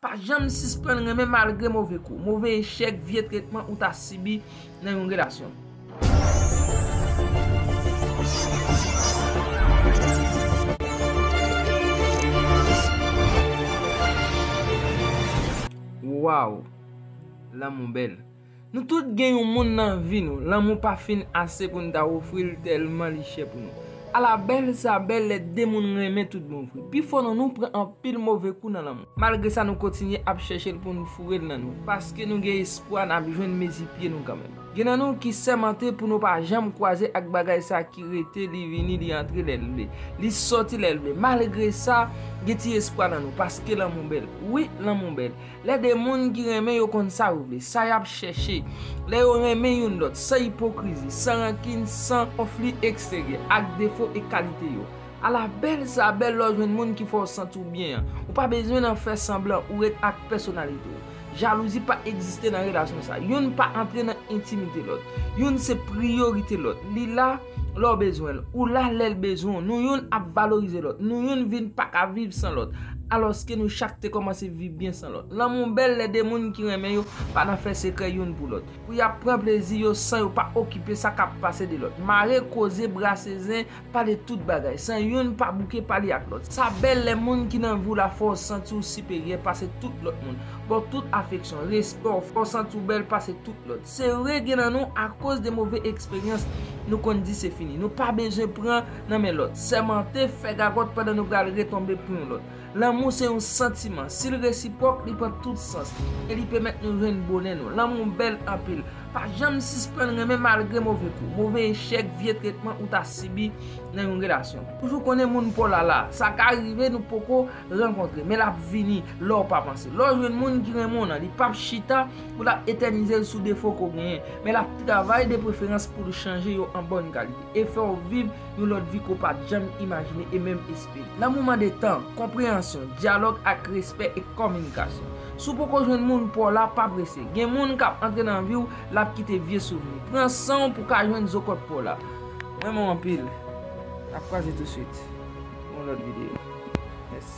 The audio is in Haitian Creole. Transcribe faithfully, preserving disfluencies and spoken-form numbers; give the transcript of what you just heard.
Pa janm sispann renmen malgre move kou, move echèk, vye tretman ou ta sibi nan yon relasyon. Waw! Lanmou bèl. Nou tout gen yon moun nan vi nou, lanmou pa fin ase pou n ta ofri l tèlman li chè pou nou. Ala bèl sa bèl lè de moun renmen tout bon vre. Pifò nan nou pran anpil move kou nan lanmou. Malgre sa, nou kontinye ap chèche l pou n foure l nan nou, paske nou gen espwa n ap jwenn mezi pye nou kanmenm. Gen nan nou ki sèmante pou nou pa janm kwaze ak bagay sa ki rete, li vini, li antre lè l vle, li sòti lè l vle. Malgre sa, gen ti espwa nan nou, paske lanmou bèl. Wi, lanmou bèl. Lè de moun ki renmen yo konn sa yo vle, sa y ap chèche. Lè yo renmen youn lòt, san ipokrizi, san rankin, san konfli eksteryè, ak defo e kalite yo. Ala bèl sa bèl lè w jwenn moun ki fè w santi w byen an. Ou pa bezwen nan fè sanblan, ou ret ak pèsonalite w. Jalouzi pa egziste nan relasyon sa. Youn pa antre nan entimite lòt. Youn se priyorite lòt. Li la lè w bezwen l. Ou la lè l bezwen w. Nou youn ap valorize lòt. Nou youn vin pa ka viv san lòt. Alòske nou chak te kòmanse viv byen san lòt. Lanmou bèl lè de moun ki renmen yo pa nan fè sekrè youn pou lòt. Pou y ap pran plezi yo san yo pa okipe sa k ap pase de lòt. Mare koze, brase zen, pale tout bagay, san youn pa bouke pale ak lòt. Sa bèl lè moun ki nan vi w la fè w santi w siperyè pase tout lòt moun, ba w tout afeksyon, respè w, fè w santi w bèl pase tout lòt. Se vre, gen nan nou, akoz de move eksperyans, nou konn di se fini. Nou pa bezwen pran nan men lòt, sèmante, fè gagòt pandan nou pral retonbe pou yon lòt. Lanmou se yon santiman. Si l resipwòk, li pran tout sans e li pèmèt nou jwenn bonè nou. Lanmou bèl anpil. Pa janm sispann renmen malgre move kou, move echèk, vye tretman ou ta sibi nan yon relasyon. Toujou konnen moun pa w la la. Sa ka rive nou poko rankontre, men l ap vini lè w pa panse. Lè w jwenn moun ki renmen w nan, li p ap chita pou l ap etènize l sou defo ke w genyen, men l ap travay de preferans pou l chanje yo an bòn kalite e fè w viv yon lòt vi ke w pa t janm imajine e menm espere. Lanmou mande tan, konpreyansyon, dyalòg ak respè e kominikasyon. Si w poko jwenn moun pa w la, pa prese. Gen moun k ap antre nan vi w, l ap kite vye souvni. Pran san w pou w ka jwenn zo kòt pa w la. Renmen w anpil. N ap kwaze tousuit. Yon lòt videyo. Yes.